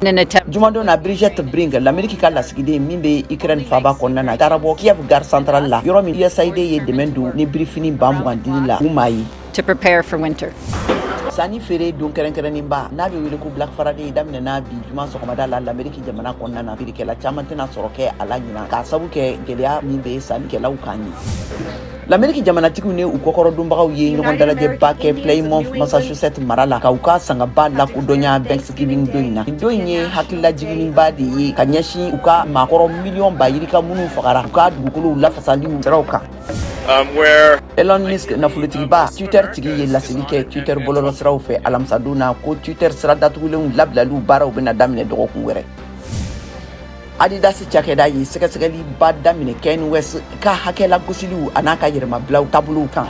An attempt Jumadon na, Brigitte Brink, Lameriki ka lasigiden min bɛ Ukraine faba kɔnɔna na, taara bɔ Kiev gare centrale la, yɔrɔ min USAID ye dɛmɛ don ni birifini 20 000 dili la u maa ye. To prepare for winter. Sanni feere don kɛrɛnkɛrɛnnenba n'a bɛ wele ko Black Friday daminɛna bi juma sɔgɔmada la Lameriki jamana kɔnɔna na. Feerekɛla caman tɛna sɔrɔ kɛ a la ɲinan, k'a sabu kɛ gɛlɛya min bɛ sannikɛlaw kan ye. Lameriki jamanatigiw ni u kɔkɔrɔdonbagaw ye ɲɔgɔn dalajɛba kɛ Plymouth, Massachusetts mara la, ka u ka sangaba lakodɔnya Thanksgiving don in na. Nin don in ye hakililajiginniba de ye ka ɲɛsin u ka maakɔrɔ miliyɔn ba yirika minnu fagara u ka dugukolow lafasaliw siraw kan. Where Elon Musk, nafolotigiba Twitter tigi, ye laseli kɛ Twitter bɔlɔlɔsiraw fɛ alamisadon na ko Twitter sira datugulenw labilaliw baaraw bɛna daminɛ dɔgɔkun wɛrɛ. Adidas cakɛda ye sɛgɛsɛgɛliba daminɛ Kanye West ka hakɛ lagosiliw a n'a ka yɛrɛmabilaw taabolow kan.